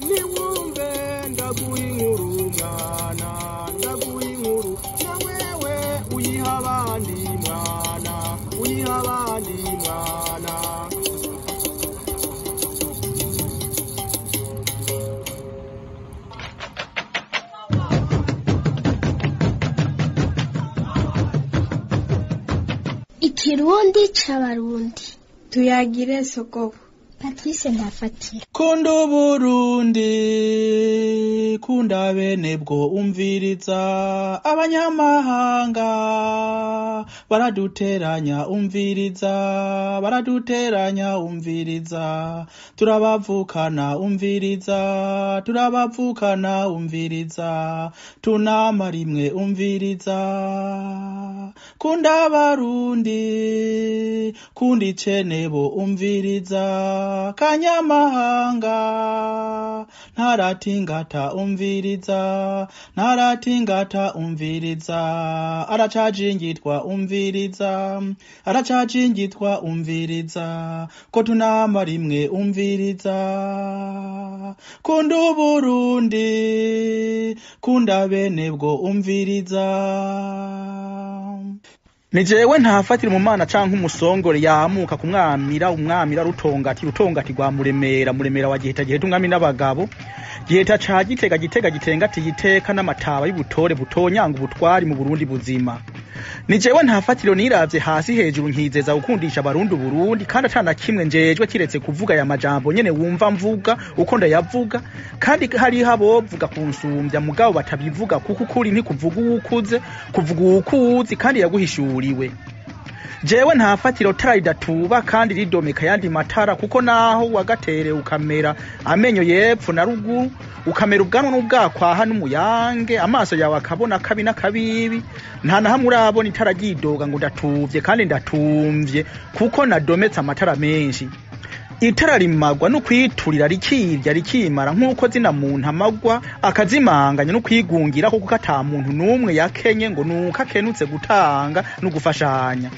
Niwumve ndaguha inkuru mwana, ndaguha inkuru na wewe uyiha abandi mwana, uyiha abandi mwana. Ikirundi c'Abarundi. Tuyagire sogoko. Patrice Ntafatira. Kunda Uburundi, kunda bene bwo, umviriza abanyamahanga baraduteranya, umviriza baraduteranya, umviriza turabavukana, umviriza turabavukana, umviriza tunama rimwe, umviriza kunda Abarundi, kunda icenebo, umviriza kanyamahanga ntaratingata, umviriza ntaratingata, umviriza aracajingitwa, umviriza aracajingitwa, umviriza ko tunama rimwe, umviriza kunda Uburundi, kunda bene bwo, umviriza. Ni jewe ntafatira mu mana canke umusongore yamuka kumwamira umwamira rutongati rutongati rwa muremera muremera wa giheta giheta umwami n'abagabo giheta ca gitega gitega gitengati giteka n'amataba y'ubutore butonyanga ubutwari mu Burundi buzima. Ni jewe ntafatiro niravye hasi hejuru nkizeza gukundisha abarundi Uburundi kandi atana kimwe njejwe kiretse kuvuga aya majambo nyene wumva mvuga uko ndayavuga, kandi hariho abovuga kunsumbya mugabo batabivuga kuko ukuri ntikuvuga uwukuze, kuvuga uwukuzi kandi yaguhishuriwe. Jewe ntafatiro tara ridatuba kandi ridomeka yandi matara, kuko naho wagatere ukamera amenyo yepfo na ruguru, ukamera ubwanwa n'ubwakwaha n'umuyange, amaso yawe akabona kabi n'akabibi, nta na hamwe urabona itara ryidoga ngo ndatuvye kandi ndatumvye kuko nadometse amatara menshi. Itara rimagwa no kwiturira rikirya rikimara nk'uko zina muntu amagwa akazimanganya no kwigungira kuko ata muntu n'umwe yakenye ngo nuko akenutse gutanga no gufashanya.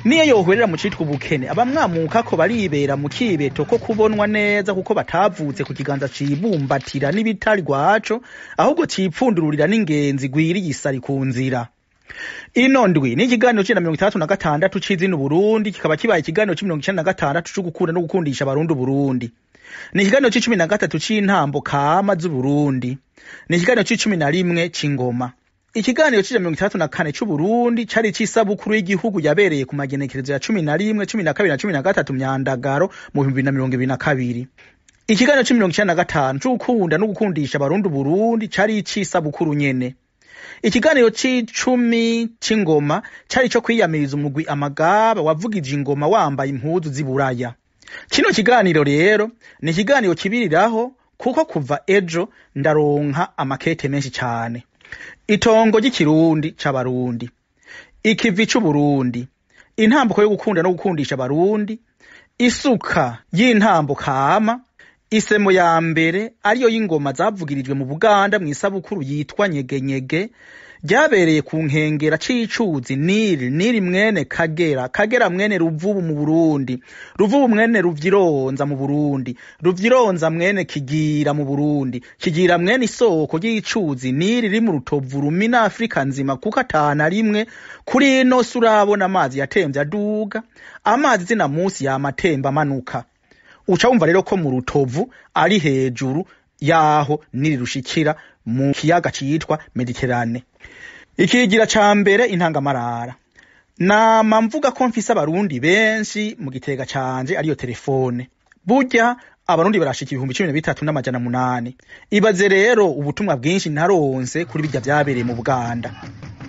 Niyo yohwerera mu citwa ubukene, abamwamuka ko baribera mu kibeto ko kubonwa neza kuko batavutse ku kiganza cibumbatira n'ibitari rwaco, ahubwo cipfundururira n'ingenzi gwiriye isari ku nzira. Ino ndwi ni ikiganiro c'ijana na mirongo itandatu na gatandatu c'izina Uburundi, kikaba kibaye ikiganiro c'imirongo icenda na gatandatu co gukunda no gukundisha abarundi Uburundi. Ni ikiganiro c'icumi na gatatu c'intambo kama z'Uburundi. Ni ikiganiro c'icumi na rimwe c'ingoma. Ikiganiro c'ijana na mirongo itandatu na kane c'Uburundi cari ic'isabukuru y'igihugu yabereye ku magenekerezo ya 11, 12 na 13 Myandagaro mu 2022. Ikiganiro c'imirongo icenda na gatanu c'ugukunda no gukundisha abarundi Uburundi cari ic'isabukuru nyene. Ikiganiro c'icumi c'ingoma cari ico kwiyamiriza umugwi amagaba wavugije ingoma wambaye impuzu z'iburaya. Kino kiganiro rero ni ikiganiro kibiriraho kuko kuva ejo ndaronka amakete menshi cane. Itongo ry'ikirundi c'Abarundi, ikivi c'Uburundi, intambuko yo gukunda no gukundisha Abarundi, isuka y'intambo kama, isemo ya mbere ariyo y'ingoma zavugirijwe mu Buganda mw'isabukuru yitwa Nyegenyege, ryabereye ku nkengera c'icuzi Nili, Nili mwene Kagera, Kagera mwene Ruvubu mu Burundi, Ruvubu mwene Ruvyironza mu Burundi, Ruvyironza mwene Kigira mu Burundi, Kigira mwene isoko ry'icuzi Nili riri mu Rutovu rumina Afrika nzima kuko atana rimwe kuri ino si urabona amazi yatemvye aduga, amazi zina musi yamatemba amanuka. Uca wumva rero ko mu Rutovu ari hejuru yaho Nili rushikira mu kiyaga citwa Mediterane. Ikigira ca mbere intangamarara. Nama mvuga ko mfise abarundi benshi mu gitega canje ariyo telefone. Burya abarundi barashika 13,800. Ibaze rero ubutumwa bwinshi naronse kuri birya vyabereye mu Buganda.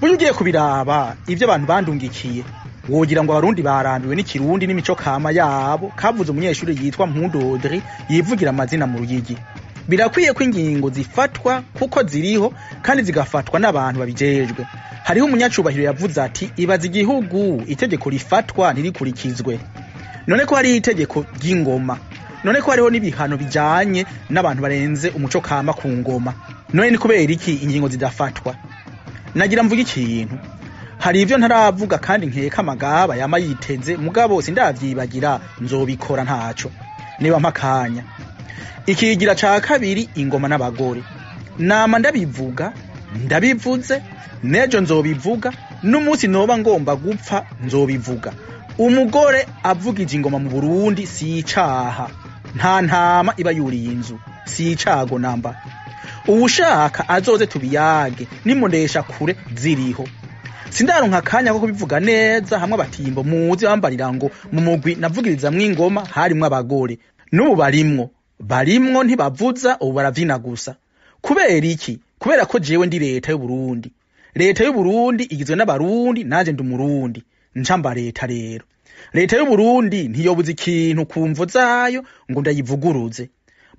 Burya ugiye kubiraba ivyo abantu bandungikiye, wogira ngo abarundi barambiwe n'ikirundi n'imico kama yabo, kavuze umunyeshuri yitwa Mpundodri yivugira amazina mu Ruyigi. Birakwiye ko ingingo zifatwa kuko ziriho kandi zigafatwa n'abantu babijejwe. Hariho umunyacubahiro yavuze ati ibaze igihugu itegeko rifatwa ntirikurikizwe. None ko hariho itegeko ry'ingoma, none ko hariho n'ibihano bijanye n'abantu barenze umuco kama ku ngoma, none ni kubera iki ingingo zidafatwa? Nagira mvuge ikintu, hari ivyo ntaravuga kandi nkeka amagaba yama yiteze, mugabo sindavyibagira nzobikora ntaco niba mpakanya. Ikigira ca kabiri, ingoma n'abagore. Nama ndabivuga, ndabivuze nejo nzobivuga, n'umunsi noba ngomba gupfa nzobivuga. Umugore avugije ingoma mu Burundi si icaha, nta ntama iba yuriye inzu, si icago namba. Uwushaka azoze tubiyage, nimundesha kure ziriho. Sindaronka akanya ko kubivuga neza. Hamwe abatimbo muzi bambarira ngo mu mugwi navugirizamwo ingoma harimwo abagore, n'ubu barimwo ntibavuza, ubu baravyina gusa. Kubera iki? Kubera ko jewe ndi leta y'Uburundi. Leta y'Uburundi igizwe n'Abarundi, nanje ndi Umurundi, ncamba leta. Rero leta y'Uburundi ntiyobuza ikintu ku mvo zayo ngo ndayivuguruze.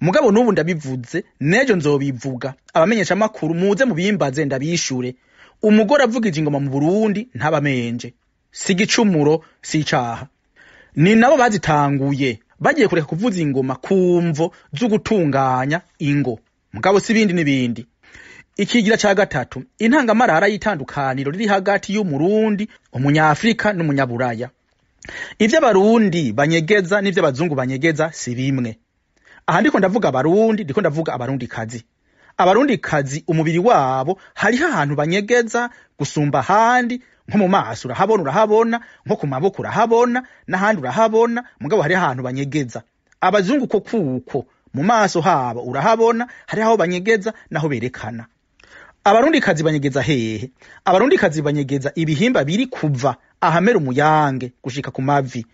Mugabo n'ubu ndabivuze, n'ejo nzobivuga. Abamenyesha makuru muze mubimbaze ndabishure. Umugore avugije ingoma mu Burundi ntabamenje, si igicumuro, si icaha. Ni nabo bazitanguye bagiye kureka kuvuza ingoma ku mvo zo gutunganya ingo, mugabo si ibindi n'ibindi. Ikigira ca gatatu, intangamarara y'itandukaniro riri hagati y'Umurundi, Umunyafrika n'Umunyaburaya. Ivyo Abarundi banyegeza n'ivyo Abazungu banyegeza si bimwe. Aha ndiko ndavuga Abarundi, ndiko ndavuga Abarundikazi. Abarundikazi umubiri wabo hariho ahantu banyegeza gusumba ahandi. Nko mu maso urahabona, urahabona nko ku maboko urahabona, n'ahandi urahabona, mugabo hariho ahantu banyegeza. Abazungu ko kuko mu maso habo urahabona, hariho aho banyegeza naho berekana. Abarundikazi banyegeza hehe? Abarundikazi banyegeza ibihimba biri kuva ahamera umuyange gushika ku mavi.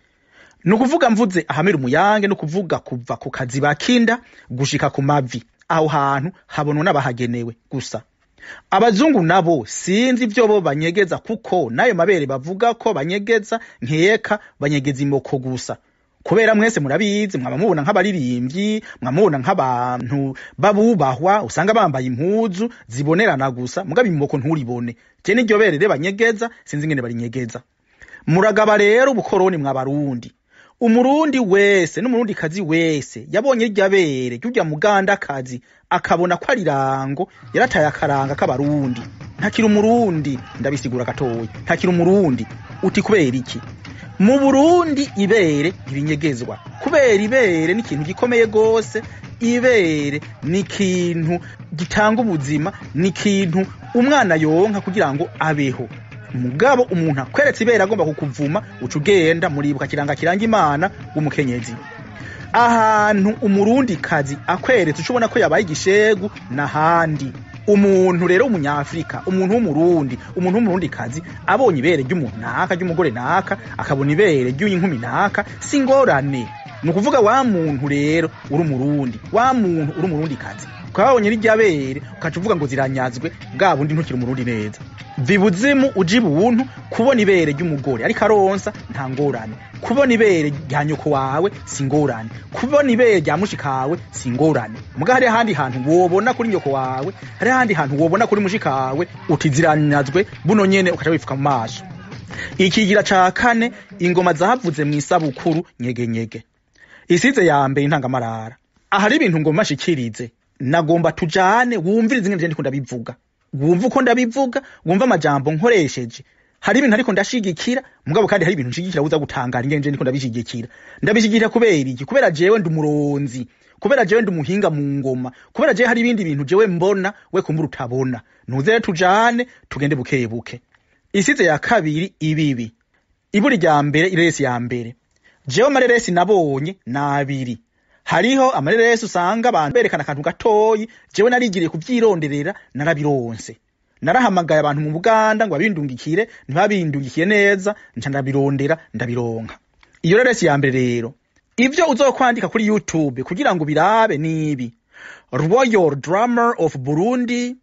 Ni ukuvuga, mvuze ahamera umuyange, ni ukuvuga kuva ku kaziba k'inda gushika ku mavi. Aho hantu habonwa n'abahagenewe gusa. Abazungu nabo sinzi ivyo bo banyegeza, kuko n'ayo mabere bavuga ko banyegeza, nkeka banyegeza imoko gusa. Kubera mwese murabizi, mwaba mubona nk'abaririmbyi, mwamubona nk'abantu babubahwa, usanga bambaye impuzu zibonerana gusa, mugabo imoko nturibone. Je n'iryo bere rero banyegeza sinzi ingene barinyegeza. Muragaba rero ubukoroni mwabarundi. Umurundi wese n'Umurundikazi wese yabonye irya bere ry'urya mugandakazi akabona ko ari rango, yarataye akaranga k'Abarundi, ntakiri Umurundi. Ndabisigura gatoya. Ntakiri Umurundi. Uti kubera iki? Mu Burundi ibere ntirinyegezwa, kubera ibere ni ikintu gikomeye gose. Ibere ni ikintu gitanga ubuzima, ni ikintu umwana yonka kugira ngo abeho. Mugabo umuntu akweretse ibere agomba kukuvuma, uca ugenda. Muribuka kiranga kiranga Imana w'umukenyezi. Ahantu Umurundi kazi akweretse uca ubona ko yabaye igishegu n'ahandi. Umuntu rero w'Umunyafrika, umuntu w'Umurundi, umuntu w'Umurundi kazi abonye ibere ry'umuntu naka, ry'umugore naka, akabona ibere ry'inkumi naka, si ingorane. Ni ukuvuga wa muntu rero uri Umurundi, wa muntu uri Umurundi kazi, ukababonye rirya bere ukaca uvuga ngo ziranyazwe, bwa bundi ntukiri Umurundi neza. Vibuzimu uji buntu. Kubona ibere ry'umugore ariko aronsa nta ngorane, kubona ibere rya nyoko wawe si ngorane, kubona ibere rya mushikawe si ngorane. Muga hari ahandi hantu wobona kuri nyoko wawe, hari ahandi hantu wobona kuri mushikawe uti ziranyazwe, buno nyene ukaca wifuka mu maso. Ikigira ca kane, ingoma zavuze mu isabukuru nyegenyege. Isize ya mbere, intangamarara. Ahari ibintu ngoma nshikirize, nagomba tujane wumvirize ingene ndiko ndabivuga, wumva uko ndabivuga, wumva amajambo nkoresheje. Hari ibintu ariko ndashigikira, mugabo kandi hari ibintu nshigikira uza gutangara ingene ndiko ndabishigikira. Ndabishigikira kubera iki? Kubera jewe ndi umuronzi, kubera jewe ndi umuhinga mu ngoma, kubera jewe hari ibindi bintu jewe mbona we kumbura utabona. Nuze tujane, tugende buke buke. Isize ya kabiri, ibibi iburi rya mbere, iresi ya mbere. Jewe amareresi nabonye nabiri. Hariho amareresi usanga abantu berekana akantu gatoyi. Jewe narigiriye kuvyironderera, narabironse. Narahamagaye abantu mu Buganda ngo babindungikire, ntibabindungikiye neza, nca ndabirondera ndabironka. Iyo reresi ya mbere rero, ivyo uzokwandika kuri YouTube kugira ngo birabe nibi: Royal Drummer of Burundi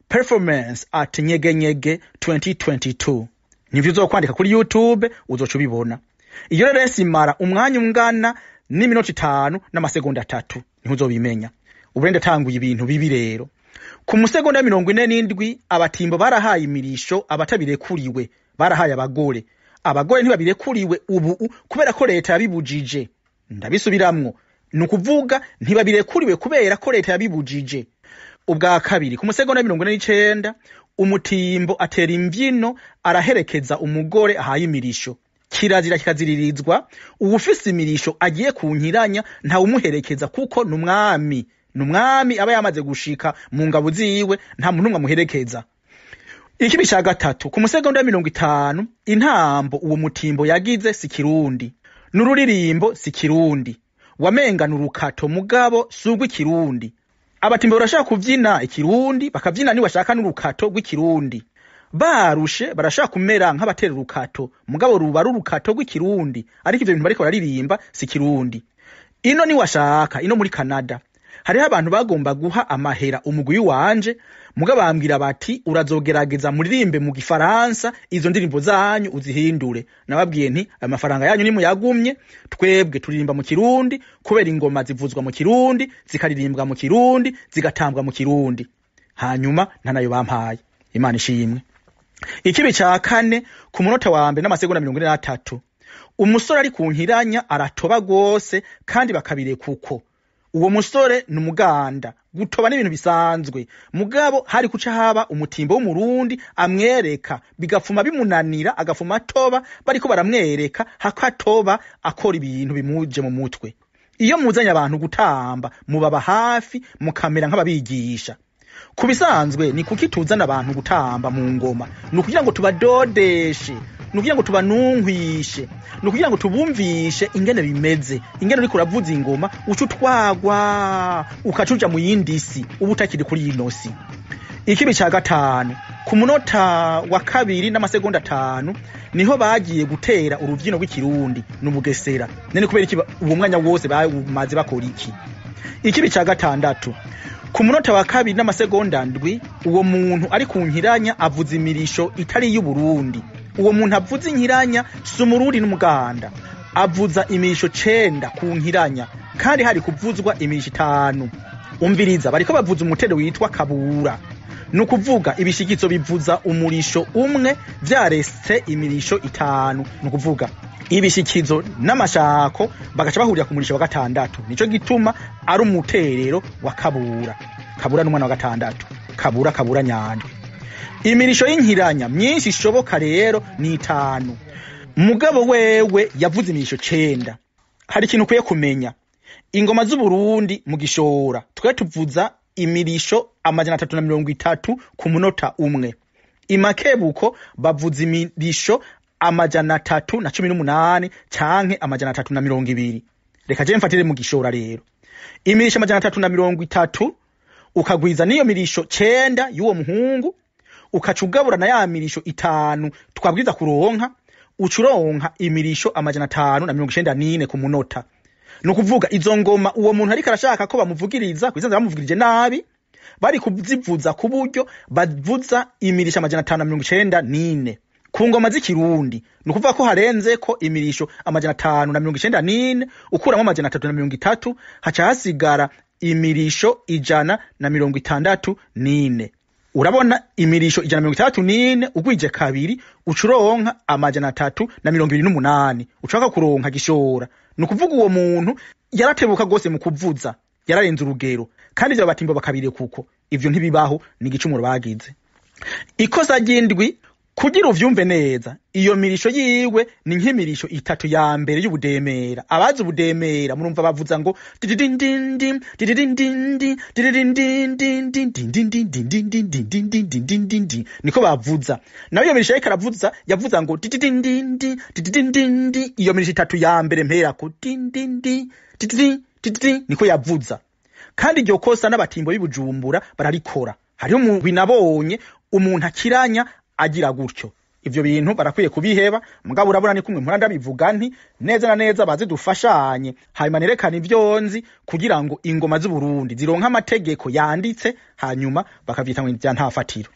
performance at Nyegenyege 2022. Nivyo uzokwandika kuri YouTube, uzoca ubibona. Iyo reresi imara umwanya ungana n'iminota 5 n'amasegonda 3, niho uzobimenya. Ubu rero ndatanguye ibintu bibi rero. Ku musegonda wa 47, abatimbo barahaye imirisho abatabirekuriwe, barahaye abagore. Abagore ntibabirekuriwe ubu kubera ko leta yabibujije. Ndabisubiramwo, ni ukuvuga ntibabirekuriwe kubera ko leta yabibujije. Ubwa kabiri, ku musegonda wa 49, umutimbo atera imvyino araherekeza umugore ahaye imirisho. Kirazira kikaziririzwa, uwufise imirisho agiye ku nkiranya ntawumuherekeza, kuko n'umwami, n'umwami aba yamaze gushika mu ngabo ziwe, nta muntu n'umwe amuherekeza. Ikibi ca gatatu, ku musegonda 50, intambo uwo mutimbo yagize si kirundi, n'ururirimbo si kirundi, wamenga n'urukato mugabo si urw'ikirundi. Abatimbo barashaka kuvyina ikirundi, bakavyina niwashaka n'urukato rw'ikirundi. Barushe barashaka kumera nk'abatera urukato, mugabo ruba ari urukato rw'ikirundi, ariko ivyo bintu bariko bararirimba si kirundi. Ino niwashaka, ino muri Canada hariho abantu bagomba guha amahera umugwi wanje, mugabo bambwira bati urazogerageza muririmbe mu gifaransa izo ndirimbo zanyu uzihindure. Nababwiye nti amafaranga yanyu nimuyagumye, twebwe turirimba mu kirundi, kubera ingoma zivuzwa mu kirundi, zikaririmbwa mu kirundi, zigatambwa mu kirundi. Hanyuma ntanayo bampaye. Imana ishimwe. Ikibi ca kane, ku munota wa mbere n'amasegonda 43, umusore ari ku nkiranya aratoba gose kandi bakabireka uko. Uwo musore ni umuganda, gutoba n'ibintu bisanzwe, mugabo hari kuca haba umutimbo w'umurundi amwereka, bigafuma bimunanira, agafuma atoba bariko baramwereka, hako atoba akora ibintu bimuje mu mutwe. Iyo muzanye abantu gutamba mubaba hafi, mukamera nk'ababigisha. Ku bisanzwe ni kuki tuzana abantu gutamba mu ngoma? Ni ukugira ngo tubadodeshe, ni ukugira ngo tubanunkwishe, ni ukugira ngo tubumvishe ingene bimeze, ingene uriko uravuza ingoma uca utwagwa ukaca uja mu yindi si, uba utakiri kuri ino si. Ikibi ca gatanu, ku munota wa 2 n'amasegonda 5, niho bagiye gutera uruvyino rw'ikirundi n'ubugesera. None kubera iki uwo mwanya wose bamaze bakora iki? Ikibi ca gatandatu, ku munota wa 2 n'amasegonda 7, uwo muntu ari ku nkiranya avuza imirisho itari y'Uburundi. Uwo muntu avuza inkiranya si umurundi n'umuganda, avuza imirisho 9 ku nkiranya, kandi hari kuvuzwa imirisho 5. Umviriza, bariko bavuza umutero witwa Kabura. Ni ukuvuga ibishikizo bivuza umurisho umwe vyaretse imirisho 5. Ni ukuvuga ibishikizo n'amashako bagaca bahurira ku murisho wa gatandatu. Nico gituma ari umuterero wa Kabura. Kabura n'umwana wa gatandatu. Kabura, Kabura Nyandwi. Imirisho y'inkiranya myinshi ishoboka rero ni 5. Mugabo wewe yavuze imirisho 9. Hari ikintu ukwiye kumenya. Ingoma z'Uburundi mu gishora twe tuvuza imirisho 330 ku munota umwe. Imakebuko bavuza imirisho 318 canke 320. Reka je mfatire mu gishora rero. Imirisho 330 ukagwiza niyo mirisho 9 y'uwo muhungu, ukacugabura na ya mirisho 5 twabwiza kuronka, ucuronka imirisho 594 ku munota. Nukuvuga izo ngoma uwo muntu ariko arashaka ko bamuvugiriza, kwisanza bamuvugirije nabi, bari kuzivuza ku buryo bavuza imirisho 594 ku ngoma z'ikirundi. Nukuvuga ko harenze ko imirisho 594 ukuramo 330, haca hasigara imirisho 164. Urabona imirisho 164 ugwije kabiri ucuronka 328, ushaka kuronka gishora. Nukuvuga uwo muntu yaratebuka gose mu kuvuza, yararenze urugero, kandi ivyo batimbo bakabire kuko ivyo ntibibaho, ni igicumuro bagize. Ikosa ry'indwi, kugira uvyumve neza, iyo mirisho yiwe ni nk'imirisho 3 ya mbere y'ubudemera. Abazi ubudemera murumva bavuza ngo dididindindi dididindindi dididindindindindindindindindindindindindindindindi, niko bavuza. Nawe iyo mirisho yariko aravuza yavuza ngo dididindindi dididindindi, iyo mirisho 3 ya mbere mperako dindindi dididi dididi niko yavuza. Kandi iryo kosa n'abatimbo b'ibujumbura bararikora. Hariho umugwi nabonye umuntu akiranya agira gutyo. Ivyo bintu barakwiye kubiheba. Mugabo urabona ni kumwe mpora ndabivuga nti neza na neza baze dufashanye, hanyuma nerekana ivyo nzi kugira ngo ingoma z'Uburundi zironke amategeko yanditse, hanyuma bakavyita ngo ivya ntafatiro.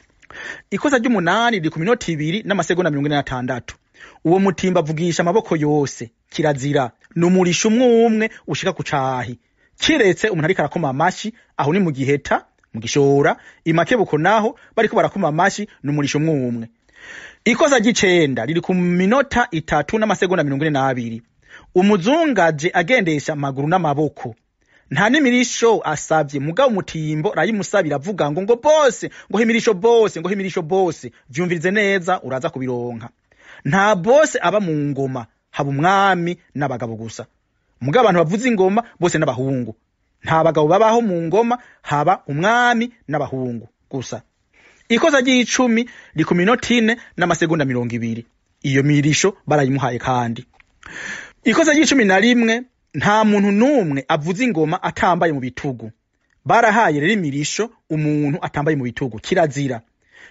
Ikosa ry'umunani riri ku minota 2 n'amasegonda 46. Uwo mutimba avugisha amaboko yose, kirazira, n'umurisho umwe umwe ushika ku cahi, kiretse umuntu ariko arakoma amashi, aho ni mu giheta mu gishora. Imakebuko naho bariko barakoma amashi n'umurisho umwe umwe. Ikosa ry'icenda riri ku minota 3 n'amasegonda 42. Umuzungaje agendesha amaguru n'amaboko, nta n'imirisho asavye, mugabo umutimbo rayimusabira avuga ngo bose, ngo himirisho bose, ngo himirisho bose. Vyumvirize neza uraza kubironka. Nta bose aba mu ngoma, haba umwami n'abagabo gusa. Mugabo abantu bavuza ingoma bose n'abahungu. Nta bagabo babaho mu ngoma, haba umwami n'abahungu gusa. Ikosa ry'icumi riri ku minota 4 n'amasegonda 20. Iyo mirisho barayimuhaye. Kandi ikosa ry'icumi na rimwe, nta muntu n'umwe avuza ingoma atambaye mu bitugu. Barahaye rero imirisho umuntu atambaye mu bitugu, kirazira,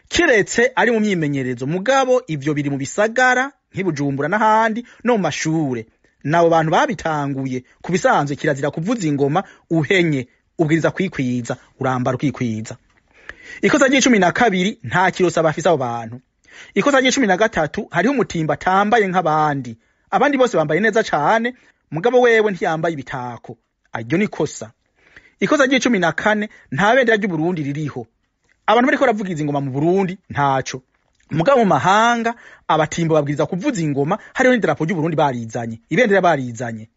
kiretse ari mu myimenyerezo. Mugabo ivyo biri mu bisagara nk'iBujumbura n'ahandi no mu mashure, nabo bantu babitanguye. Ku bisanzwe kirazira kuvuza ingoma uhenye, ubwiriza kwikwiza, urambara ukikwiza. Ikosa ry'icumi na kabiri, nta kirosa bafise abo bantu. Ikosa ry'icumi na gatatu, hariho umutimba atambaye nk'abandi. Abandi bose bambaye neza cane, mugabo wewe ntiyambaye ibitako, aryo ni kosa. Ikosa ry'icumi na kane, nta bendera ry'Uburundi ririho. Abantu bariko baravugiza ingoma mu Burundi ntaco, mugabo mu mahanga abatimbo babwiriza kuvuza ingoma hariho n'idarapo ry'Uburundi barizanye, ibendera barizanye.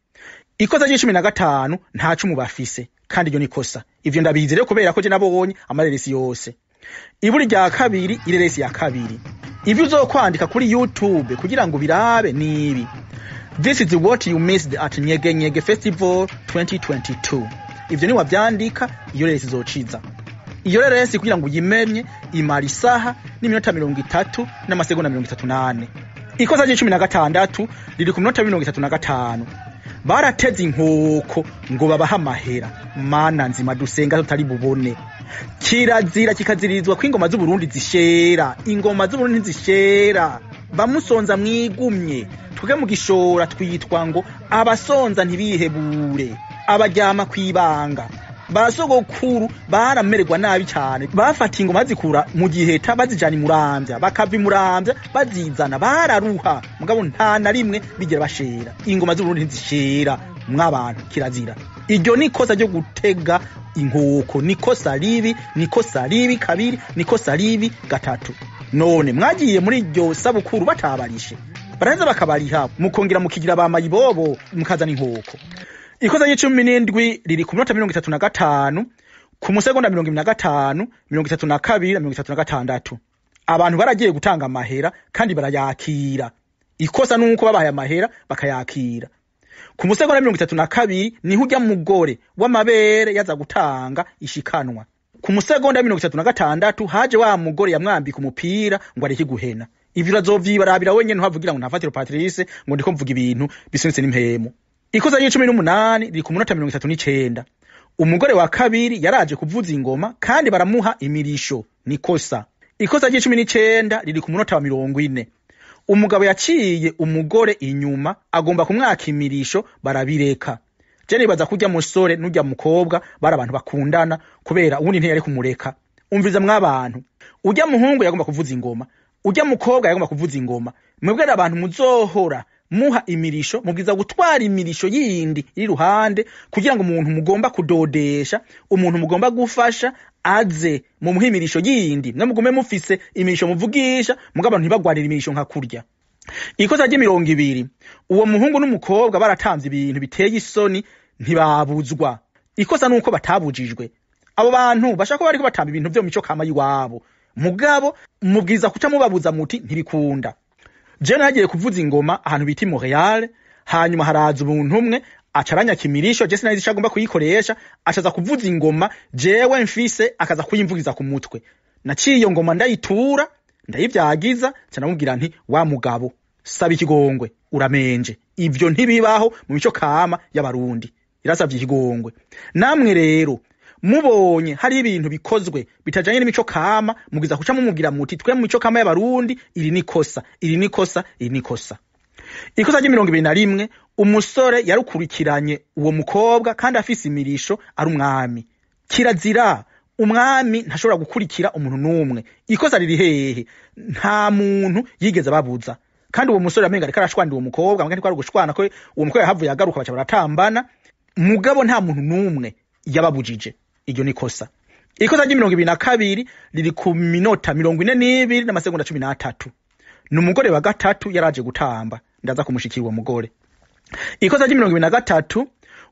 Ikosa ry'icumi na gatanu, nta cumu bafise, kandi iryo ni kosa. Ivyo ndabizi rero kubera ko je nabonye amareresi yose. Iburi rya kabiri, ireresi ya kabiri, ivyo uzokwandika kuri YouTube kugira ngo birabe nibi: "This is what you missed at Nyege Nyege Festival 2022." Ivyo ni wavyandika, iyo reresi izociza. Iyo reresi kugira ngo uyimenye imara isaha n'iminota 30 n'amasegonda 34. Ikosa ry'icumi na gatandatu riri ku minota 35. Barateze inkoko ngo babahe amahera. Mana nzima dusenga tutari bubone, kirazira kikazirizwa ko ingoma z'Uburundi zishera. Ingoma z'Uburundi ntizishera. Bamusonza mwigumye, twebwe mu gishora twitwa ngo abasonza ntibihebure, abaryama kwibanga. Basogokuru baramererwa nabi cyane, bafata ingoma bazikura mu Giheta bazijana iMuramvya, bakava iMuramvya bazizana, bararuha, mugabo nta na rimwe bigera bashera. Ingoma z'Uburundi ntizishera mwabantu, kirazira. Iryo ni ikosa ryo gutega inkoko, ni kosa ribi, ni kosa ribi kabiri, ni kosa ribi gatatu. None mwagiye muri iryo sabukuru batabarishe, baraheza bakabariha, mukongera mukigira ba mayibobo, mukazana inkoko. Ikosa ry'icumi n'indwi riri ku minota 35, ku musegonda 25, 32 na 36. Abantu baragiye gutanga amahera kandi barayakira. Ikosa nuko babahaye amahera bakayakira. Ku musegonda 32 niho urya mugore w'amabere yaza gutanga ishikanwa. Ku musegonda 36 haje wa mugore yamwambika umupira ngo areke guhena. Ivyo urazovyibarabira wenyene, ntuhavugira ngo ntafatiro Patrice, ngo ndiko mvuga ibintu bisunitse n'impemu. Ikosa ry'icumi n'umunani riri ku munota 39. Umugore wa kabiri yaraje kuvuza ingoma kandi baramuha imirisho, ni kosa. Ikosa ry'icumi n'icenda riri ku munota wa 40. Umugabo yaciye umugore inyuma agomba kumwaka imirisho, barabireka. Je nibaza kurya musore n'urya mukobwa bari abantu bakundana, kubera uwundi ntiyari kumureka. Umviza mwabantu, urya muhungu yagomba kuvuza ingoma, urya mukobwa yagomba kuvuza ingoma. Mwebwe abantu muzohora muha imirisho, mubwiza gutwara imirisho yindi iri ruhande, kugira ngo umuntu mugomba kudodesha, umuntu mugomba gufasha, aze mumuhe imirisho yindi, mwe mugume mufise imirisho muvugisha, mugabo abantu ntibagwanire imirisho nka kurya. Ikosa ry'imirongo ibiri, uwo muhungu n'umukobwa baratamvye ibintu biteye isoni, ntibabuzwa. Ikosa nuko batabujijwe. Abo bantu bashaka ko bariko batamba ibintu vyo mu mico kama y'iwabo, mugabo mubwiza kuca mubabuza muti ntibikunda. Jewe nagiye kuvuza ingoma ahantu bita i Montreal, hanyuma haraza umuntu umwe aca aranyaka imirisho. Je sinari ico agomba kuyikoresha, acaza kuvuza ingoma jewe mfise, akaza kuyimvugiza ku mutwe. Naciye iyo ngoma ndayitura, ndayivyagiza, nca ndamubwira nti: "Wa mugabo, saba ikigongwe, uramenje, ivyo ntibibaho mu mico kama y'Abarundi." Yarasavye ikigongwe. Namwe rero mubonye hari ibintu bikozwe bitajanye n'imico kama, mugiza kuca mumubwira muti: "Twe mu mico kama y'Abarundi iri ni kosa, iri ni kosa, iri ni kosa." Ikosa ry'imirongo ibiri na rimwe, umusore yarukurikiranye uwo mukobwa kandi afise imirisho, ari umwami. Kirazira, umwami ntashobora gukurikira umuntu n'umwe. Ikosa riri hehe? Nta muntu yigeze ababuza. Kandi uwo musore amenga ariko arashwanira uwo mukobwa, mbwa ntiko ari gushwana, ko uwo mukobwa yahavuye agaruka baca baratambana, mugabo nta muntu n'umwe yababujije. Iryo ni kosa. Ikosa ry'imirongo ibiri na kabiri riri ku minota 42 n'amasegonda 13. Ni umugore wa gatatu yaraje gutamba, ndaza kumushikira uwo mugore. Ikosa ry'imirongo ibiri na gatatu,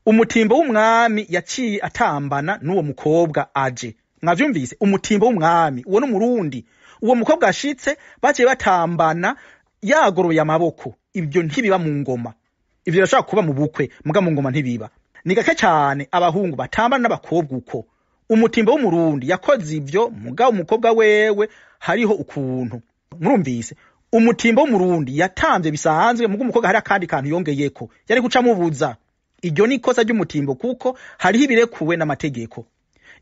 umutimbo w'umwami yaciye atambana n'uwo mukobwa aje. Mwavyumvise, umutimbo w'umwami uwo n'Umurundi. Uwo mukobwa ashitse baciye batambana. yagoroye amaboko. Ibyo ntibiba mu ngoma, ivyo birashobora kuba mu bukwe, muga mu ngoma ntibiba. Ni gake cane abahungu batambana n'abakobwa uko. Umutimbo w'Umurundi yakoze ivyo, mugabo umukobwa wewe hariho ukuntu murumvise. Umutimbo w'Umurundi yatamvye bisanzwe, muga umukobwa hari akandi kantu yongeyeko yari guca mubuza. Iryo ni ikosa ry'umutimbo, kuko hariho ibirekuwe n'amategeko.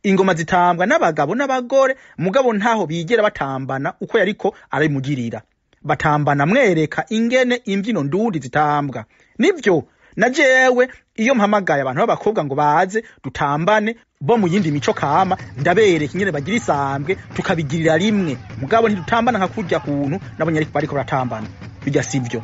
Ingoma zitambwa n'abagabo n'abagore, mugabo ntaho bigera batambana uko yariko arabimugirira. Batambana mwereka ingene imbyino ndundi zitambwa. Nivyo na jewe iyo mpamagaye abantu b'abakobwa ngo baze dutambane bo mu yindi mico kama, ndabereka ingene bagira isambwe tukabigirira rimwe, mugabo ntidutambana nka kurya kuntu nabonye ariko bariko baratambana, bijya sivyo.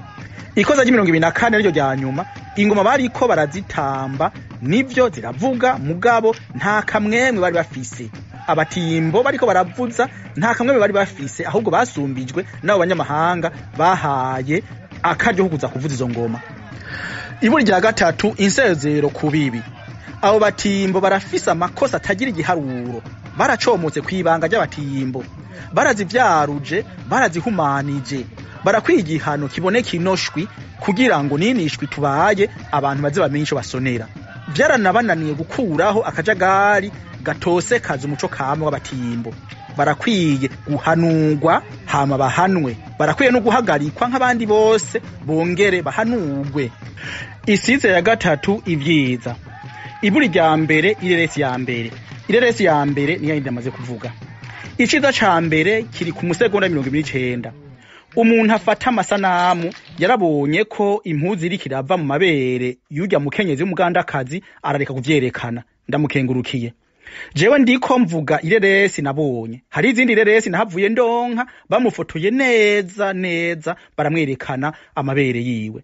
Ikosa ry'imirongo 24 ariryo rya nyuma, ingoma bariko barazitamba nivyo ziravuga, mugabo nta kamwemwe bari bafise. Abatimbo bariko baravuza nta kamwemwe bari bafise, ahubwo basumbijwe n'abo banyamahanga bahaye akaryo ko kuza kuvuza izo ngoma. Iburi rya gatatu, insezero ku bibi. Abo batimbo barafise amakosa atagira igiharuro. Baracomotse kw'ibanga ry'abatimbo, barazivyaruje, barazihumanije. Barakwiye igihano kiboneka inoshwi, kugira ngo ninishwi tubaye abantu baze bamenye ico basonera. Vyaranabananiye gukuraho akajagari gatosekaza umuco kama w'abatimbo. Barakwiye guhanurwa hama bahanwe. Barakwiye no guhagarikwa nk'abandi bose, bongere bahanurwe. Isize ya gatatu, ivyiza. Iburi rya mbere, ireresi ya mbere. Ireresi ya mbere niyo yindi amaze kuvuga. Iciza ca mbere kiri ku musegonda 29. Umuntu afata amasanamu yarabonye ko impuzu iriko irava mu mabere y'urya mukenyezi w'umugandakazi, arareka kuvyerekana. Ndamukengurukiye. Jewe ndiko mvuga ireresi nabonye. Hari izindi reresi nahavuye ndonka bamufotoye neza neza, baramwerekana amabere yiwe.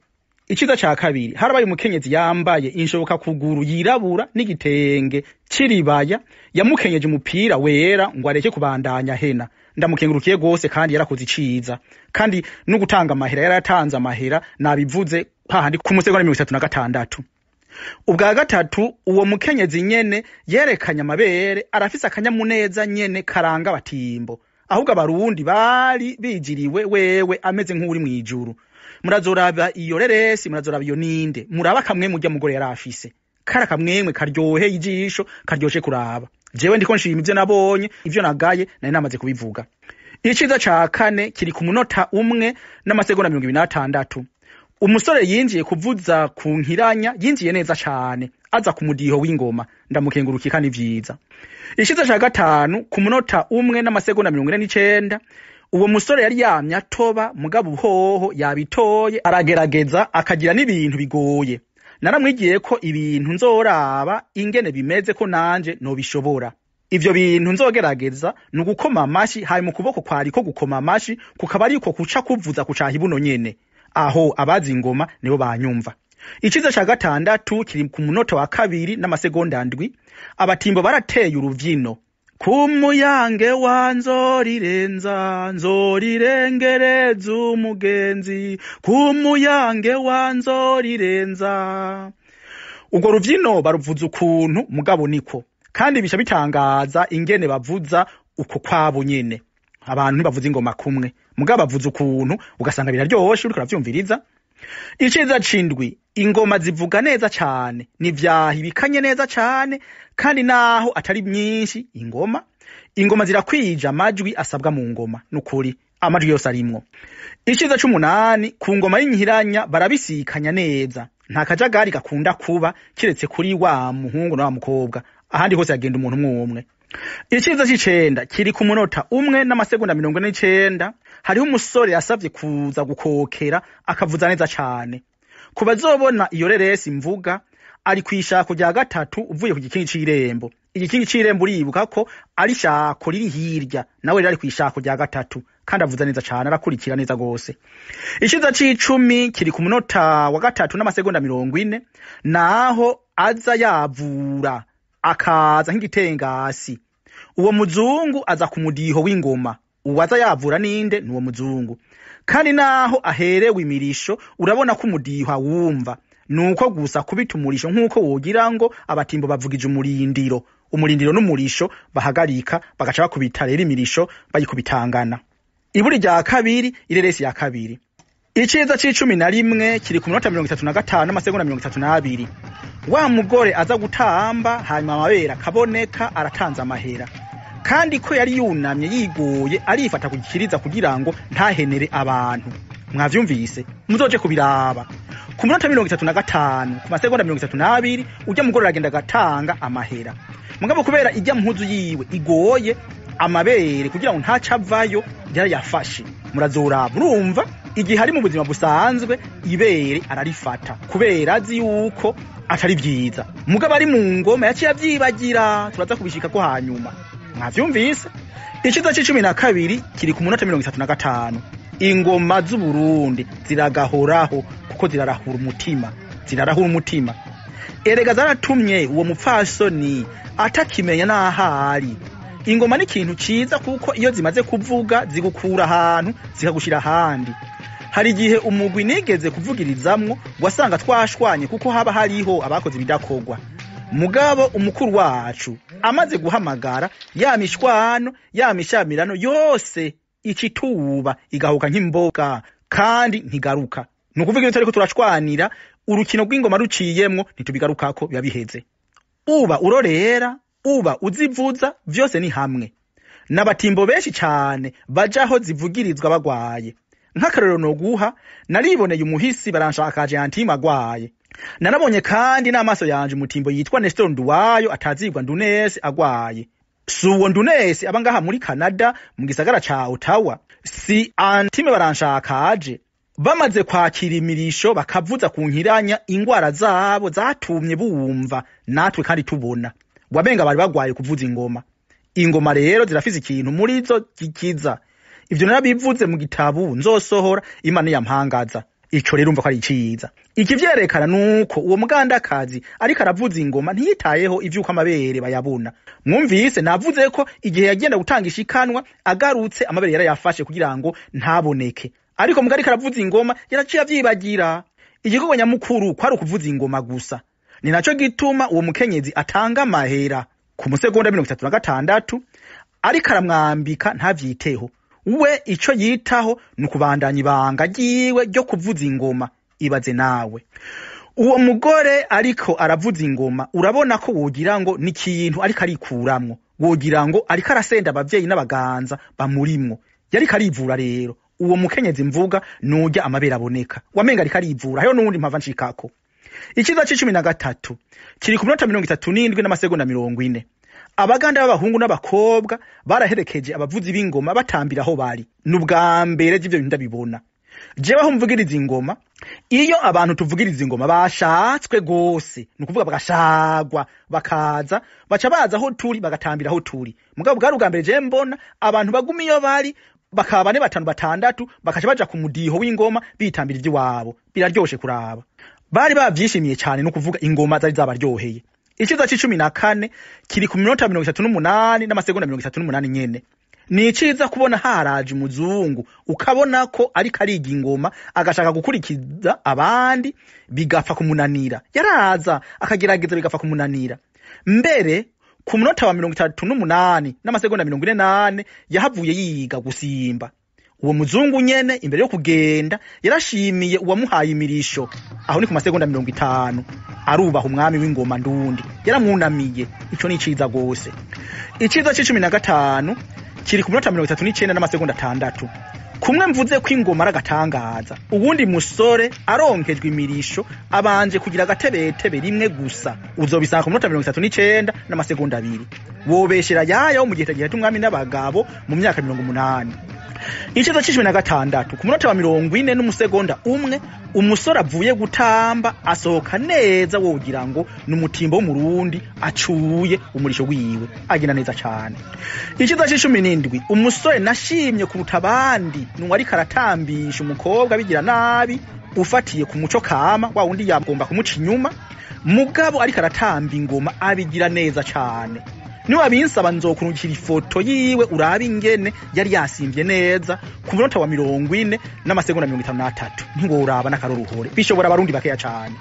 Iciza ca kabiri, harabaye umukenyezi yambaye inshoboka kuguru yirabura n'igitenge ciribaya, yamukenyeje umupira wera ngo areke kubandanya hena. Ndamukengurukiye gose, kandi yarakoze iciza, kandi no gutanga amahera yaratanze amahera, nabivuze hahandi ku musegonda 36. Ubwa gatatu, uwo mukenyezi nyene yerekanye amabere, arafise akanyamuneza nyene karanga abatimbo. Ahubwo Abarundi bari bijiriwe wewe ameze nk'uri mw'ijuru. Murazoraba iyo reresi, murazoraba iyo ninde, muraba kamwe murya mugore yarafise kara kamwemwe karyoheye ijisho, karyoshe kuraba. Jewe ndiko nshima ivyo nabonye, ivyo nagaye nari namaze kubivuga. Iciza ca kane kiri ku munota 1 n'amasegonda 26. Umusore yinjiye kuvuza ku nkiranya, yinjiye neza cane, aza ku mudiho w'ingoma. Ndamukengurukiye kandi vyiza. Iciza ca gatanu ku munota 1 n'amasegonda 49. Uwo musore yari yamye atoba, mugabo uhoho yabitoye, aragerageza akagira n'ibintu bigoye. Naramwigiye ko ibintu nzoraba ingene bimeze ko nanje nobishobora. Ivyo bintu nzogerageza ni ugukoma amashi, hanyuma ukuboko kwariko gukoma amashi kukaba ariko kuca kuvuza kucaha ibuno nyene. Aho abazi ingoma nibo banyumva. Iciza ca gatandatu kiri ku munota wa 2 n'amasegonda 7. Abatimbo barateye uruvyino. Kumuyange wa nzorirenza, nzorirengereza umugenzi, kumuyange wa nzorirenza. Urwo ruvyino baruvuza ukuntu, mugabo niko. Kandi bisha bitangaza ingene bavuza uko kwabo nyene. Abantu ntibavuza ingoma kumwe, mugabo bavuza ukuntu ugasanga biraryoshe uriko uravyumviriza. Iciza c'indwi, ingoma zivuga neza cane, nivyahi bikanye neza cane, kandi naho atari myinshi ingoma zirakwije amajwi asabwa mu ngoma, nukuri amajwi yose arimwo. Iciza c'umunani, ku ngoma y'inkiranya barabisikanya neza, nta kajagari gakunda kuba kiretse kuri wa muhungu na wa mukobwa, ahandi hose hagenda umuntu umwe umwe. Iciza c'icenda kiri ku munota 1 n'amasegonda 49. Hariho umusore yasavye kuza gukokera, akavuza neza cane. Ku bazobona iyo reresi mvuga, ari kwishako rya gatatu uvuye ku gikingi c'irembo. Igikingi c'irembo uribuka ko ari shako riri hirya, nawe rero ari kwishako rya gatatu, kandi avuza neza cane, arakurikira neza gose. Iciza c'icumi kiri ku munota wa 3 n'amasegonda 40, naho aza yavura akaza nk'igitengasi. Uwo muzungu aza ku mudiho w'ingoma. Uwaza yavura ninde? Nuwo muzungu. Kandi naho aherewe imirisho, urabona ko umudiho awumva. Nuko gusa kubita umurisho nkuko wogira ngo abatimbo bavugije umurindiro. Umurindiro n'umurisho bahagarika, bagaca bakubita rero imirisho bayikubitangana. Iburi rya kabiri, ireresi ya kabiri. Iciza c'11 kiri ku minota 35 n'amasegonda 32. Wa mugore aza gutamba, hanyuma amabere akaboneka, aratanze amahera. Kandi ko yari yunamye yigoye, arifata kugikiriza kugira ngo ntahenere abantu. Mwavyumvise, muzoje kubiraba. Ku minota 35 ku masegonda 32, urya mugore aragenda agatanga amahera. Mugabo kubera ijya mpuzu yiwe igoye amabere kugira ngo ntacavayo, yarayafashe. Murazoraba, urumva igihe ari mu buzima busanzwe ibere ararifata kubera azi yuko atari vyiza. Mugabo ari mu ngoma yaciye avyibagira, turaza kubishika ko hanyuma. Mwavyumvise? Iciza c'12 kiri ku munota 35. Ingoma z'Uburundi ziragahoraho kuko zirarahura umutima, zirarahura umutima. Erega zaratumye uwo mupfasoni atakimenya n'ahari. Ingoma ni ikintu ciza kuko iyo zimaze kuvuga zigukura ahantu zikagushira ahandi. Hari igihe umugwi nigeze kuvugirizamwo wasanga twashwanye kuko haba hariho abakoze ibidakorwa. Mugabo umukuru wacu amaze guhamagara, ya mishwano ya mishamirano yose icituba igahuka nk'imboga kandi ntigaruka. Ni ukuvuga iyo turiko turashwanira urukino rw'ingoma ruciyemwo ntitubigarukako, biba biheze. Uba urorera, uba uzivuza, vyose ni hamwe. N'abatimbo benshi cane baja aho zivugirizwa bagwaye. Nk'akarorero noguha, nariboneye umuhisi Baranshakaje Antime agwaye. Narabonye kandi n'amaso yanje umutimbo yitwa Nestor Nduwayo atazigwa Ndunesi agwaye. Si uwo Ndunesi aba ngaha muri Canada mu gisagara ca Ottawa, si Antime Baranshakaje. Bamaze kwakira imirisho bakavuza ku nkiranya, ingwara zabo zatumye bumva natwe kandi tubona. Wamenga bari bagwaye kuvuza ingoma. Ingoma rero zirafise ikintu muri zo gikiza. Ivyo narabivuze mu gitabu nzosohora, Imana yampangaza. Ico rero umva ko ari iciza. Ikivyerekana nuko uwo mugandakazi ariko aravuza ingoma ntiyitayeho ivyuko amabere bayabona. Mwumvise navuze ko igihe yagenda gutanga ishikanwa agarutse amabere yarayafashe kugira ngo ntaboneke. Ariko mugari karavuza ingoma yaraciye avyibagira. Igikorwa nyamukuru kwari ukuvuza ingoma gusa. Ni naco gituma uwo mukenyezi atanga amahera ku musegonda 36 ariko aramwambika ntavyiteho. We ico yitaho ni ukubandanya ibanga ryiwe ryo kuvuza ingoma. Ibaze nawe, uwo mugore ariko aravuza ingoma, urabona ko wogira ngo ni ikintu ariko arikuramwo, wogira ngo ariko arasenda abavyeyi n'abaganza bamurimwo. Yariko arivura rero. Uwo mukenyezi mvuga nurya amabere aboneka, wamenga ariko arivura. Hariho n'uwundi mpava nshikako. Iciza c'13 kiri ku minota 37 n'amasegonda 40. Abaganda b'abahungu n'abakobwa baraherekeje abavuzi b'ingoma batambira aho bari. N'ubwa mbere ivyo bintu ndabibona. Jewe aho mvugiriza ingoma, iyo abantu tuvugiriza ingoma bashatswe gose, ni ukuvuga bagashagwa bakaza, baca baza aho turi bagatambira aho turi. Mugabo bwari ubwa mbere jewe mbona abantu baguma iyo bari, bakaba 4 5 6, bakaca baja ku mudiho w'ingoma bitambira ivy'iwabo. Biraryoshe kuraba. Bari bavyishimiye cane, no kuvuga ingoma zari zabaryoheye. Iciza c'14 kiri ku minota 38 n'amasegonda 38 nyene. Ni iciza kubona haraje umuzungu, ukabona ko ariko ariga ingoma agashaka gukurikiza abandi bigapfa kumunanira. Yaraza akagerageza bigapfa kumunanira. Mbere ku munota wa 38 n'amasegonda 48 yahavuye yiga gusimba. Uwo muzungu nyene imbere yo kugenda yarashimiye uwamuhaye imirisho. Aho ni ku masegonda 50. Arubaha umwami w'ingoma ndundi, yaramwunamiye. Ico ni iciza gose. Iciza c'15 kiri ku minota 39 n'amasegonda 6. Kumwe mvuze ko ingoma aragatangaza, uwundi musore aronkejwe imirisho abanje kugira agatebetebe rimwe gusa. Uzobisanga ku minota 39 n'amasegonda 2. Wobeshera yaya wo mu gihe gihe tumwami n'abagabo mu myaka 80. Iciza c'16 ku munota wa 40 n'umusegonda 1, umusore avuye gutamba asohoka neza wogira ngo n'umutimbo w'umurundi acuye umurisho wiwe, agenda neza cane. Iciza c'17 umusore nashimye kuruta abandi nuwo ariko aratambisha umukobwa bigira nabi ufatiye ku muco kama wa wundi yagomba kumuca inyuma, mugabo ariko aratamba ingoma abigira neza cane. Niwabinsaba nzokurungikira ifoto yiwe urabe ingene yari yasimvye neza ku munota wa 40 n'amasegonda 53. Ntiworaba n'akaroruhore, bishobora abarundi bakeya cane.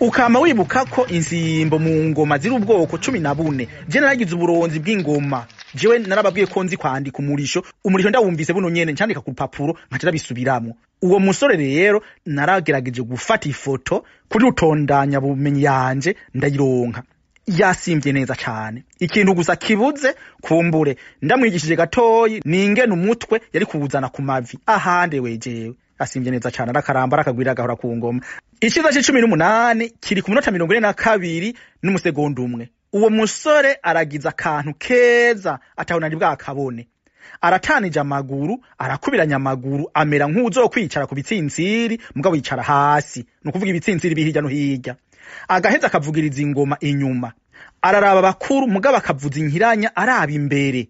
Ukama wibuka ko insimbo mu ngoma ziri ubwoko 14. Je naragize uburonzi bw'ingoma, jewe narababwiye ko nzi kwandika umurisho. Umurisho ndawumvise buno nyene ncandika ku rupapuro nkaca ndabisubiramwo. Uwo musore rero naragerageje gufata ifoto kuri rutondanya bumenyi yanje ndayironka, yasimvye neza cane. Ikintu gusa kibuze kumbure ndamwigishije gatoyi ningene umutwe yari kuwuzana ku mavi, ahande wejewe asimvye neza cane, arakaramba arakagwira agahora ku ngoma. Iciza c'18 kiri ku minota 42 n'umusegonda umwe. Uwo musore aragiza akantu keza atahona bwakabone, aratanije amaguru, arakubiranya amaguru, amera nk'uzokwicara ku bitsintsiri mugabo yicara hasi, ni ukuvuga ibitsintsiri biri hirya no hirya. Agaheza akavugiriza ingoma inyuma, araraba bakuru mugabo akavuza inkiranya araba imbere,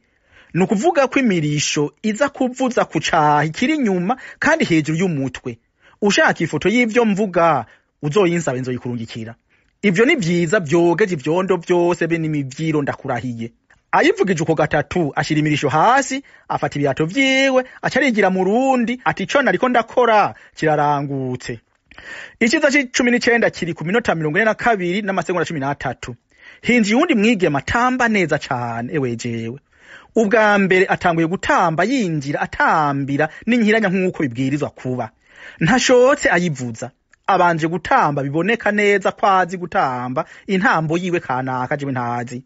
ni ukuvuga ko imirisho iza kuvuza ku caha ikiri inyuma kandi hejuru y'umutwe. Ushaka ifoto y'ivyo mvuga uzoyinsabe nzoyikurungikira. Ivyo ni vyiza vyogeje ivyondo vyose be n'imivyiro ndakurahiye. Ayivugije uko gatatu ashira imirisho hasi, afata ibirato vyiwe aca arigira mu rundi ati ico nariko ndakora kirarangutse. Iciza c'19 kiri ku minota 42 n'amasegonda 13. Hinjiye uwundi mwigeme atamba neza cane, ewe jewe. Ubwa mbere atanguye gutamba yinjira atambira n'inkiranya nk'uko bibwirizwa kuba. Ntashotse ayivuza, abanje gutamba biboneka neza ko azi gutamba intambo yiwe kanaka jewe ntazi.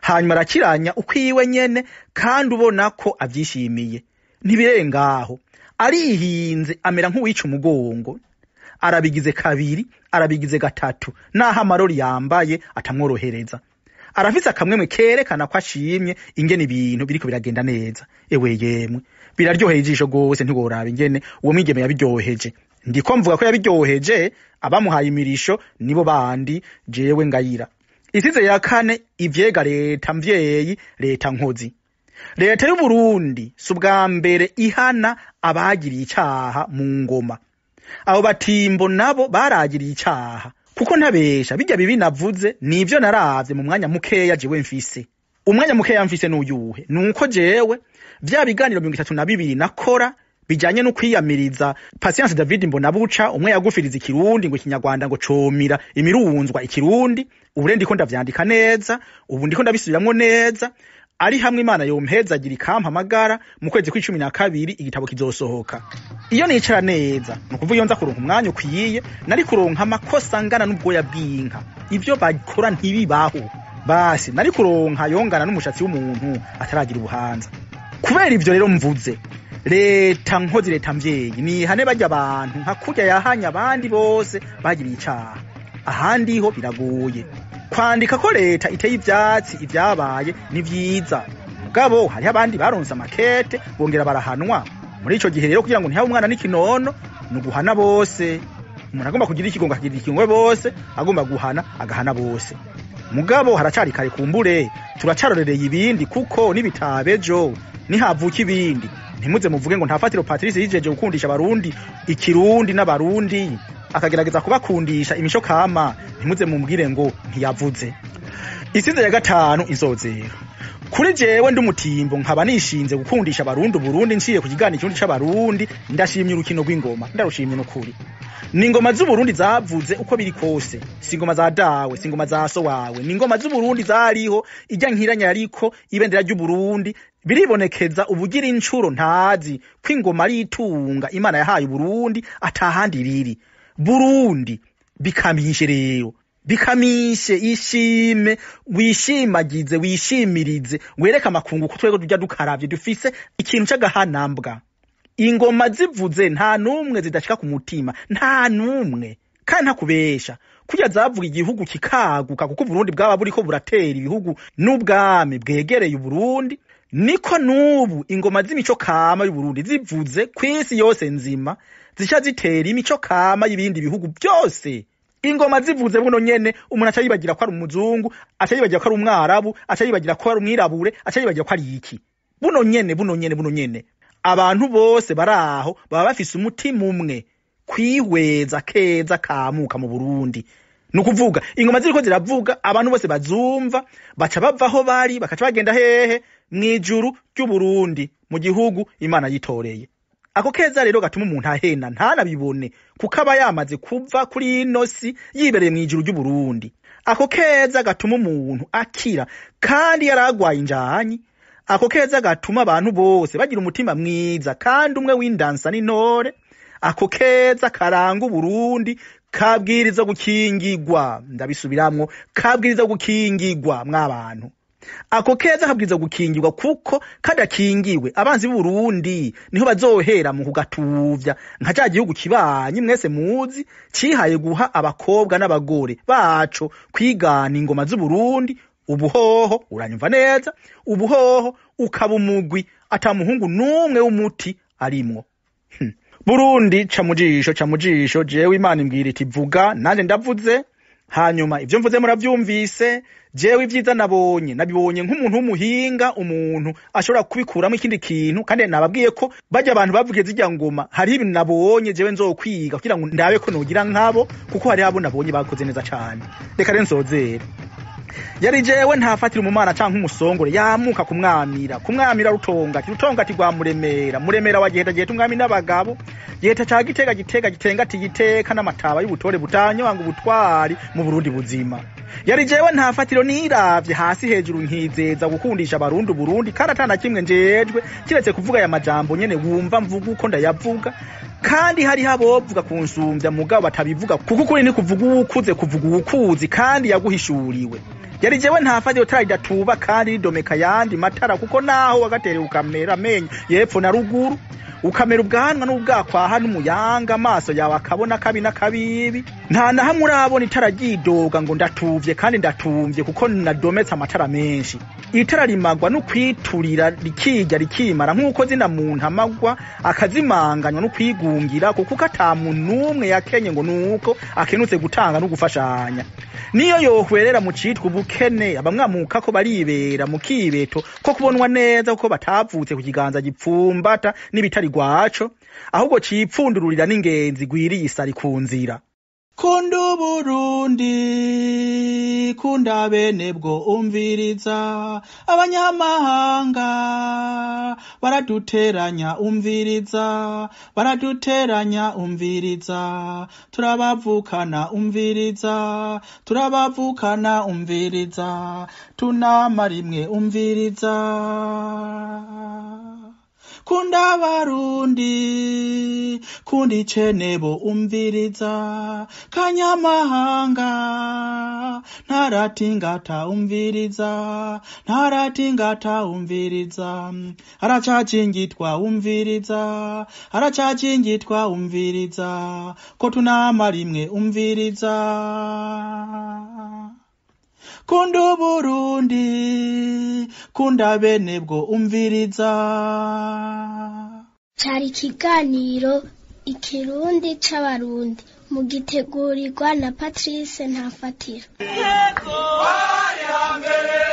Hanyuma arakiranya ukwiwe nyene kandi ubona ko avyishimiye. Ntibirengaho, arihinze amera nk'uwica umugongo. Arabigize kabiri, arabigize gatatu, naho amarori yambaye atamworohereza. Arafise akamwemwe kerekana ko ashimye ingene ibintu biriko biragenda neza. Ewe yemwe, biraryoheye ijisho gose, ntiworaba ingene uwo mwigeme yabiryoheje. Ndiko mvuga ko yabiryoheje, abamuhaye imirisho nibo bandi jewe ngayira. Isize ya kane ivyega leta mvyeyi, leta nkozi. Leta y'Uburundi si ubwa mbere ihana abagiriye icaha mu ngoma. Abo batimbo nabo baragiriye icaha, kuko ntabesha bijya bibi navuze nivyo naravye mu mwanya mukeya jewe mfise. Umwanya mukeya mfise n'uyuhe? Nuko jewe vya biganiro 32 nakora bijanye no kwiyamiriza Patience David Mbonabuca, umwe yagufiriza ikirundi ngo ikinyarwanda ngo comira imirunzwa ikirundi. Ubu ndiko ndavyandika neza, ubu ndiko ndabisubiramwo neza. Ari hamwe Imana yompezagira ikampamagara mu kwezi kw'icumi na kabiri igitabo kizosohoka. Iyo nicara neza, ni ukuvuga iyo nza kuronka umwanya ukwiye, nari kuronka amakosa angana n'ubwoya bw'inka. Ivyo bakora ntibibaho. Basi nari kuronka yongana n'umushatsi w'umuntu ataragira ubuhanza. Kubera ivyo rero mvuze, leta nkozi, leta mvyeyi nihane barya abantu nka kurya yahanye abandi bose bagiriye icaha. Ahandi ho biragoye kwandika ko leta iteye ivyatsi ivyabaye ni vyiza, mugabo hariho abandi baronse amakete bongera barahanwa. Muri ico gihe rero kugira ngo ntihabe umwana n'ikinono, ni uguhana bose. Umuntu agomba kugira ikigongo akagira ikigongwe bose, agomba guhana agahana bose. Mugabo haracari kare kumbure, turacarorereye ibindi kuko nibitabejo nihavuka ibindi. Ntimuze muvuge ngo nta fatiro Patrice yijeje gukundisha abarundi ikirundi n'abarundi akagerageza kubakundisha imico kama, ntimuze mumbwire ngo ntiyavuze. Isize ya gatanu izozera. Kuri jewe ndi umutimbo nkaba nishinze gukundisha abarundi Burundi nciye ku kiganiro ikirundi c'abarundi, ndashimye urukino rw'ingoma, ndarushimye n'ukuri. Ni ingoma z'Uburundi zavuze uko biri kose, si ingoma za dawe, si ingoma za so wawe, ni ingoma z'Uburundi zariho, ijya nkiranya yariko ibendera ry'Uburundi. Biribonekeza ubugira incuro ntazi ko ingoma ari itunga Imana yahaye Uburundi atahandi riri. Burundi bikamishe rero, bikamishe, ishime, wishimagize, wishimirize, wereke amakungu ko twego tujya dukaravye dufise ikintu c'agahanambwa. Ingoma zivuze nta numwe zidashika ku mutima, nta numwe, kandi ntakubesha. Kurya zavuga igihugu kikaguka kuko Uburundi bwaba buriko buratera ibihugu n'ubwami bwegereye Uburundi, niko nubu ingoma z'imico kama y'Uburundi zivuze kw'isi yose nzima zica zitera imico kama y'ibindi bihugu byose. Ingoma zivuze buno nyene umuntu aca yibagira ko ari umuzungu, aca yibagira ko ari umwarabu, aca yibagira ko ari umwirabure, aca yibagira ko ari iki. Buno nyene, buno nyene, buno nyene. Abantu bose baraho baba bafise umutima umwe kwihweza keza kamuka mu Burundi. Nukuvuga ingoma ziriko ziravuga, abantu bose bazumva baca bavaho bari, bakaca bagenda hehe? Mwijuru ry'Uburundi, mu gihugu Imana yitoreye. Ako keza rero gatuma umuntu ahena ntanabibone, kuko aba yamaze kuva kuri ino si yibereye mw'ijuru ry'Uburundi. Ako keza gatuma umuntu akira kandi yaragwaye injanyi. Ako keza gatuma abantu bose bagira umutima mwiza kandi umwe w'indansa n'intore. Ako keza karanga Uburundi kabwiriza gukingigwa. Ndabisubiramwo, kabwiriza gukingigwa mwabantu. Ako keza kabwiriza gukingirwa, kuko kadakingiwe abanzi b'Uburundi niho bazohera mu kugatuvya, nka ca gihugu kibanyi mwese muzi cihaye guha abakobwa n'abagore baco kwigana ingoma z'Uburundi. Ubuhoho, uranyumva neza, ubuhoho ukaba umugwi ata muhungu n'umwe w'umuti arimwo. Burundi, ca mujisho, ca mujisho. Jewe Imana imbwira iti vuga, nanje ndavuze. Hanyuma ivyo mvuze muravyumvise. Jewe ivyiza nabonye nabibonye nk'umuntu w'umuhinga, umuntu ashobora kubikuramo ikindi kintu. Kandi nababwiye ko bajya abantu bavugiye zirya ngoma, hariho ibintu nabonye jewe nzokwiga kugira ngo ndabe ko nogira nkabo, kuko hariho abo nabonye bakoze neza cane. Reka rero nsozere. Yari jewe ntafatira umumana canke umusongore yamuka kumwamira, kumwamira Rutongati, Rutongati rwa Muremera, Muremera wa Giheta, Giheta umwami n'abagabo, Giheta ca Gitega, Gitega gitengati giteka n'amataba y'ubutore butanyobanga ubutwari mu Burundi buzima. Yari jewe ntafatiro niravye hasi hejuru nkizeza gukundisha abarundi Burundi, kandi atana kimwe njejwe kiretse kuvuga aya majambo nyene wumva mvuga uko ndayavuga. Kandi hariho abovuga kunsumvya mugabo batabivuga, kuko ukuri ni kuvuga uwukuze, kuvuga uwukuzi kandi yaguhishuriwe. Yari jewe ntafatiro tara ridatuba kandi ridomeka yandi matara, kuko naho wagaterewe ukamera amenyo yepfo na ruguru, ukamera ubwanwa n'ubwakwaha n'umuyanga, amaso yawe akabona kabi n'akabibi, nta na hamwe urabona itara ryidoga ngo ndatuvye kandi ndatumvye kuko nadometse amatara menshi. Itara rimagwa no kwiturira rikijya rikimara, nk'uko zina muntu amagwa akazimanganywa no kwigungira, kuko ata muntu n'umwe yakenye ngo nuko akenutse gutanga no gufashanya. Niyo yohwerera mu citwa ubukene, abamwamuka ko baribera mu kibeto ko kubonwa neza, kuko batavutse ku kiganza gipfumbata n'ibitari rwaco, ahubwo cipfundururira n'ingenzi gwiriye isari ku nzira. Kunda Uburundi, kunda bene bwo, umviriza abanyamahanga baraduteranya, umviriza baraduteranya, umviriza turabavukana, umviriza turabavukana, umviriza tunama rimwe, umviriza. Kunda Abarundi, kunda icenebo, umviriza kanyamahanga ntaratingata, umviriza ntaratingata, umviriza aracacingitwa, umviriza aracacingitwa, umviriza ko tunama rimwe, umviriza. Kunda Uburundi, kunda bene bwo, umviriza. Cari ikiganiro Ikirundi c'Abarundi, mugitegurirwa na Patrice Ntafatira. Yego, bari hambere.